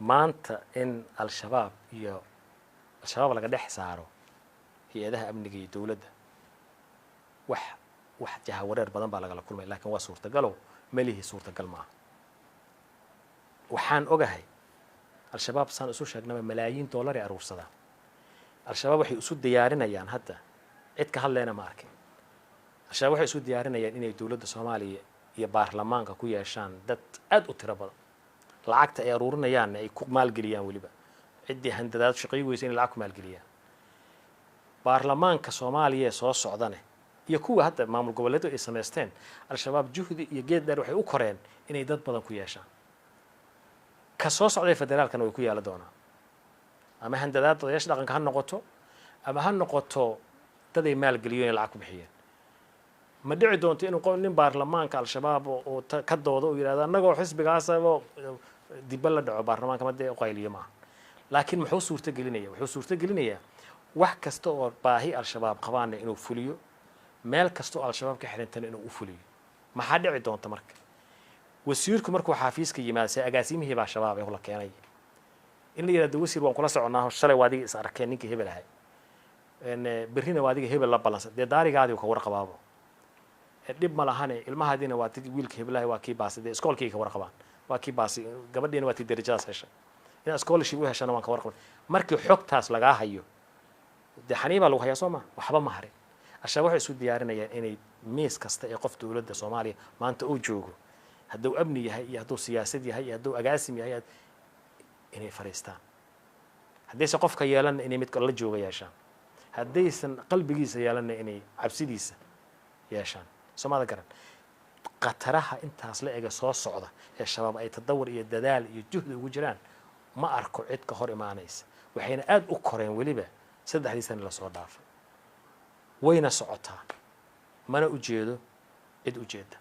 Maanta in Al-Shabaab iyo Al-Shabaab laga dhex saaro hay-adaha amniga iyo dowladda, wax jahawareer badan baa lagala kulmay, lakin waa suurtagalo melihii suurtagal maaha. Waxaan ogahay Al-Shabaab, saan isu sheegnaba, malaayiin dollar ay aruursadaan. Al-Shabaab waxay isu diyaarinayaan hadda, cid ka hadleena ma arkin, Al-Shabaab waxay isu diyaarinayaan inay dowladda Soomaaliya iyo baarlamaanka ku yeeshaan dad aad u tiro badan, lacagta ay aruurinayaanna ay ku maalgeliyaan, weliba ciddii handadaad shaqay weysa inay lacag ku maalgeliyaan. Baarlamaanka Soomaaliya ee soo socdane iyo kuwa hadda maamul goboleedu ay samaysteen, Al-Shabaab juhdi iyo geed dheer waxay u koreen inay dad badan ku yeeshaan. Ka soo socday federaalkana way ku yaala doonaan, ama handadaad odayaasha dhaqanka ha noqoto ama ha noqoto dad ay maalgeliyo inay lacag ku bixiyeen. Ma dhici doonto inuu qof nin baarlamaanka Al-Shabaab oo ka doodo uu yidhahdo annagoo xisbigaasaba dibba la dhaco baarlamaanka, ma dee qayliyo maaha. Laakiin muxuu suurto gelinaya? Wuxuu suurto gelinayaa wax kasta oo baahi Al-Shabaab qabaana inuu fuliyo, meel kasta oo Al-Shabaab ka xirantana inuu u fuliyo. Maxaa dhici doonta marka wasiirku markuu xafiiska yimaado, se agaasimihii baa Shabaab ee la keenay, in la yidhahdo, "Wasiir, waan kula soconaa, shalay waa adiga is arkeen ninkii hebel ahay, berrina waa adiga hebel la ballansan, dee daarigaadii ka warqabaabo, dhib ma lahane, ilmahaadiina waa ti wiilka heblahay waa kii baasay, dee iskoolkii ka warqabaan, waa kii baasay, gabadhiina waa tii darajadaas heshay, inaad scholarship u heshana waan ka warqaban." Markii xogtaas lagaa hayo, dee xanii baa lagu hayaa, soo ma waxba ma harin. Al-Shabaab waxay isu diyaarinayaan inay miis kasta ee qof dowladda Soomaaliya maanta uu joogo, hadduu amni yahay iyo hadduu siyaasad yahay iyo hadduu agaasim yahay, inay fadhiistaan. Haddaysan qofka yeelanna, inay midka la jooga yeeshaan. Haddaysan qalbigiisa yeelanna, inay cabsidiisa yeeshaan. Soomada garan khataraha intaas la ega soo socda ee Shabaab ay tadawur iyo dadaal iyo juhdi ugu jiraan, ma arko cid ka hor imaanaysa. Waxayna aada u koreen weliba 3dii sane lasoo dhaafay, wayna socotaa, mana ujeedo cid ujeeda.